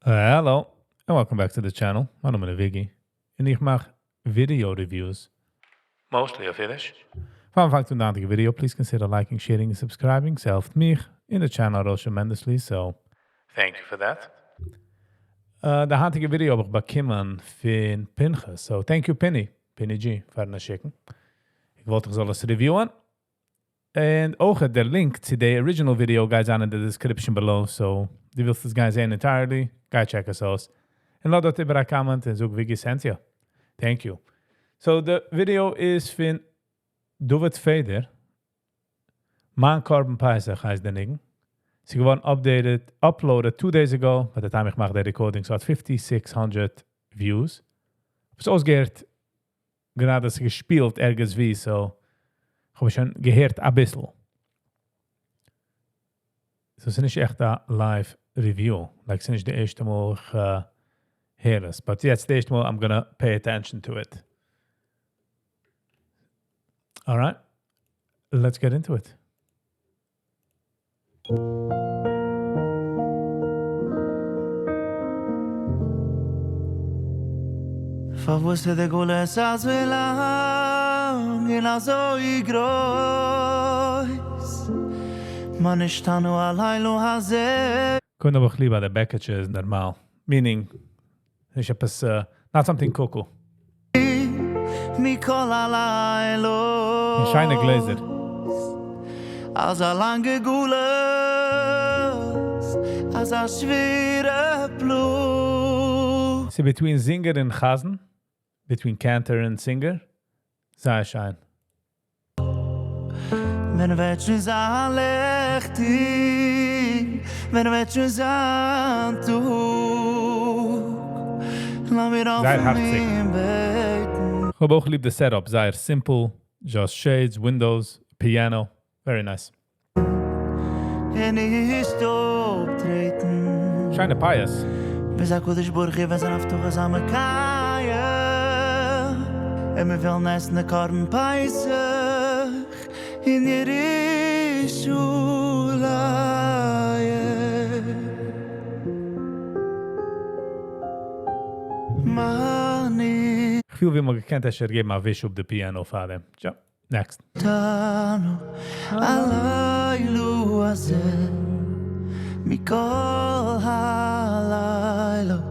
Hello, and welcome back to the channel. מיין נאמען איז Viggy, און איך מאך video reviews. Mostly אויף אידיש. פאר מ'פאנגט אן די היינטיגע video, please consider liking, sharing און subscribing. ס'העלפט מיך און די channel ארויס tremendously, so thank you for that. די היינטיגע video האב איך באקומען פון Pinchas, so thank you Pinny, Pinny G, פארן עס שיקן. איך וואלט איך זאל עס review ען. און אויך דער link צו די original video גייט זיין אין די description below, so דו ווילסט עס גיין זען entirely, גיי check עס אויס. און לאז דארט איבער א comment און זאג Viggy sent you. Thank you. So די video איז פון דוד פעדער. מיין קרבן פסח הייסט דער ניגון. ס'איז געווארן updated, uploaded 2 days ago, by the time איך מאך די recording, ס'האט 5600 views. האב עס אויסגעהערט, גראדע ס'איז געשפילט ערגעץ ווי, so איך האב שוין געהערט א ביסל. So ס'איז נישט עכט א live review. Like ס'איז נישט די ערשטע מאל איך הער עס. But יעצט די ערשטע מאל I'm gonna pay attention to it. Alright, let's get into it. פארוואס איז די גלות אזוי לאנג און אזוי גרויס? מה נשתנו הלילה הזה? קודם האב איך ליב אז די בעקעטשע איז נארמאל. Meaning, נישט עפעס, not something cuckoo. מכל הלילות. און שיינע גלעזער. אזא לאנגע גלות, אזא שווערע פלאג. ס'איז between זינגער און חזן, between cantor and singer. זייער שיין. ווען וועט שוין זיין לעכטיג, ווען וועט שוין זיין טאג, לאמיר זייער אויפן הארציג. בעטן. איך האב אויך ליב די setup, זייער simple, just shades, windows, piano. Very nice. און נישט אפטרעטן. שיינע פיאות. ביז הקדוש ברוך הוא וועט זיין הבטחה זיין מקיים, און מיר וועלן עסן די קרבן פסח אין ירושלים. מאני. איך פיל ווי מ'האט געקענט אפשר געבן א וויש אפ די piano פאר דעם. יא, next. נשתנו הלילה הזה מכל הלילות,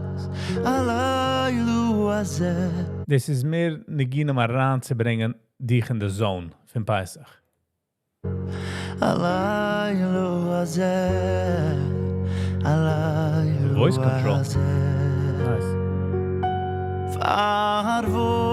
הלילה הזה. דאס איז מער ניגונים אריינצוברענגען דיך אין די zone פון פסח. הלילה הזה, הלילה Voice control. הזה. Nice. פארוואס,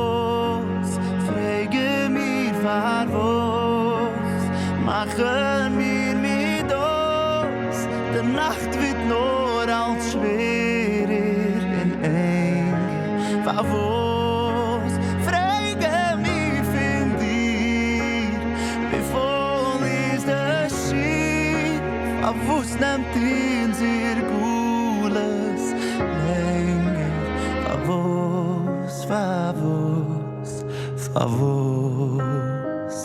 פרעגן מיר פארוואס, מאכן מיר מידות, די נאכט ווערט נאר אלץ שווערער און ענגער. פארוואס, פרעגן מיר פון דיר, ווי פול איז די שיף, פארוואס נעמט אונזער גלות לענגער? פארוואס, פארוואס, פארוואס?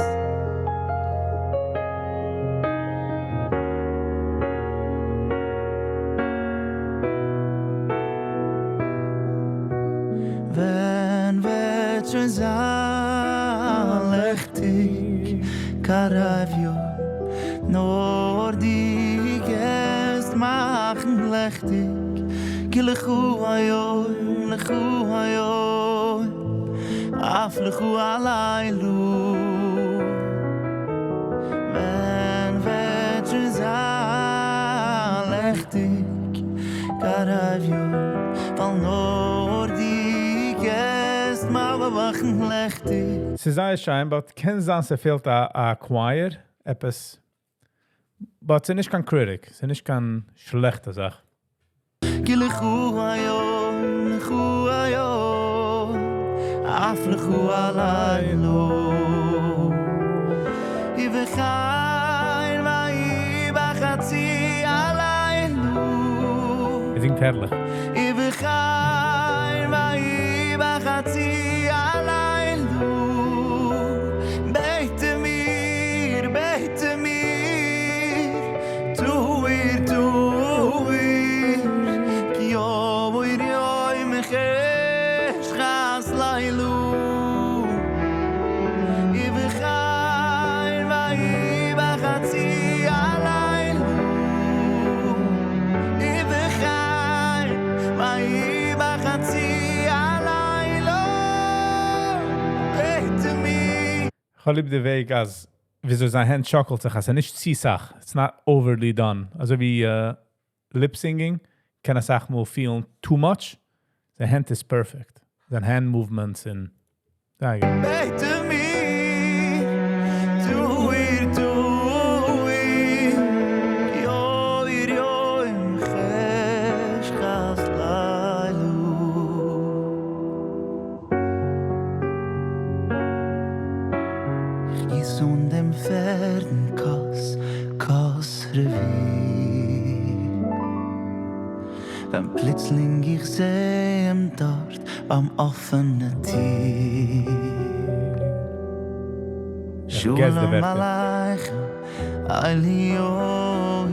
ווען וועט שוין זיין לעכטיג, קרב יום, נאר דו קענסט מאכן לעכטיג, כי לכו היום, לכו היום, אף לכו הלילה. ווען וועט שוין זיין לעכטיג, קרב יום, ווייל נאר דו קענסט מאכן לעכטיג. ס'איז זייער שיין, but קען זיין ס'פעלט א choir, עפעס. But ס'איז נישט קיין critic, ס'איז נישט קיין שלעכטע זאך. כי לכו היום, לכו היום, אף לכו הלילה. ובכן ויהי בחצי הלילה. ער זינגט הערליך. ובכן ויהי בחצי הלילה. בעטן מיר, בעטן מיר, טו איר, טו איר, כי איך האב ליב די וועג, אז וויאזוי זיין הענט שאקלט זיך, אז ער נישט צו סאך. It's not overly done. אזוי ווי lip singing קען א סאך מאל feel too much. זיין הענט איז perfect. זיין hand movements און זייער גוט. בעט ער מיר, טו איר, טו איר, יאיר יום חשכת לילה. איך גיס אן דעם פערדן כוס, כוס רביעי. ווען פלוצלינג איך זע אים דארט ביים אפענע טיר. איך guess די שלום ווערטער. עליכם אליהו.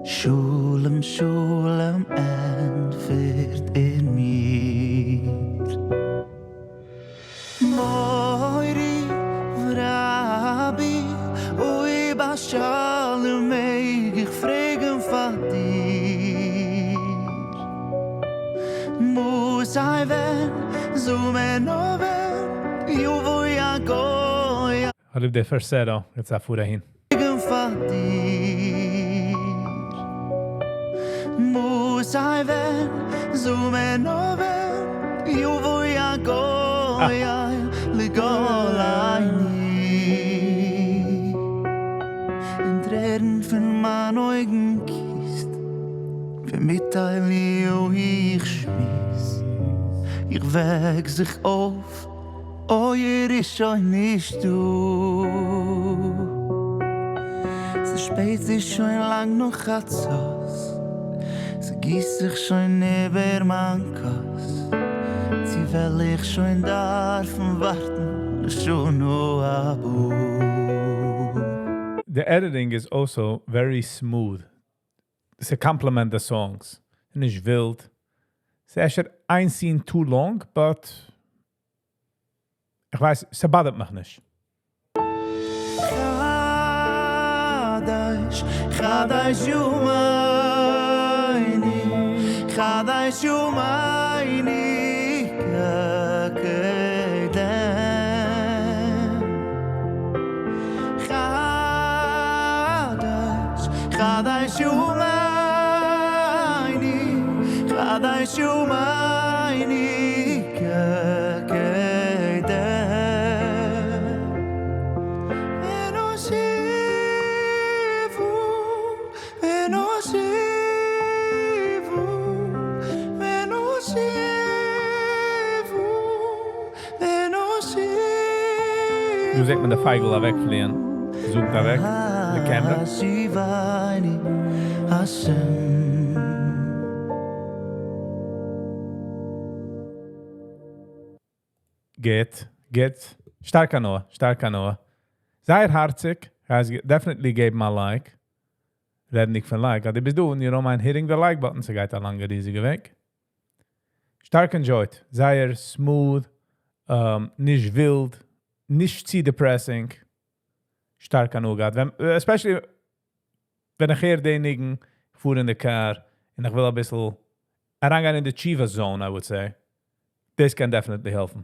שלום שלום ענטפערט ער מיר. מורי ורבי אויב א שאלה מעג איך פרעגן פאר דיר? מתי ווען זאל מען אבער יבוא הגוי האב ליב די falsetto, יעצט א פאר אהין. פאר דיר? מתי ווען זאל מען אבער יבוא הגואל לגאלני. אין טרערן פון מיין אויגן גיסט ווען מיט אליהו איך שמועס. איך וועק זיך אויף, אוי, ער איז שוין נישט דא. ס'שפעט, ס'איז שוין לאנג נאך חצות, ס'גיסט זיך שוין איבער מיין כוס. צו וועל איך שוין דארפן ווארטן לשנה הבאה? The editing is also very smooth. ס'complement the songs. נישט ווילד. ס'איז אפשר איין scene too long, but איך ווייס, ס'bother ט מיך נישט. חדש, חדש ימיני, חדש ימיני כקדם. חדש, חדש ימיני, חדש ימיני כקדם. ונושיבו, ונושיבו, ונושיבו, ונושיבו. דא זעט מען די פייגל אוועקפליען. Zoom ט אוועק, די camera. השיבני השם. גוט, גוט. שטארק הנאה, שטארק הנאה. זייער הארציג. Guys, definitely געבן א like. רעדנדיג פון like. אז דו ביסט דא און you don't mind hitting the like button, ס'גייט א לאנגע ריזיגע וועג. שטארק enjoyed. זייער smooth, נישט ווילד, נישט צו depressing. שטארק הנאה געהאט. ווען, especially ווען איך הער די ניגון, פאר אין די car, און איך וויל א ביסל אריינגיין אין די תשובה zone, I would say. This can definitely העלפן.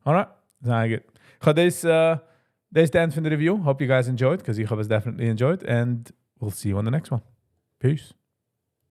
Alright, זייער גוט. איך האב דאס, דאס איז the end פון די review. Hope you guys enjoyed, because איך האב עס definitely enjoyed. And we'll see you on the next one. Peace.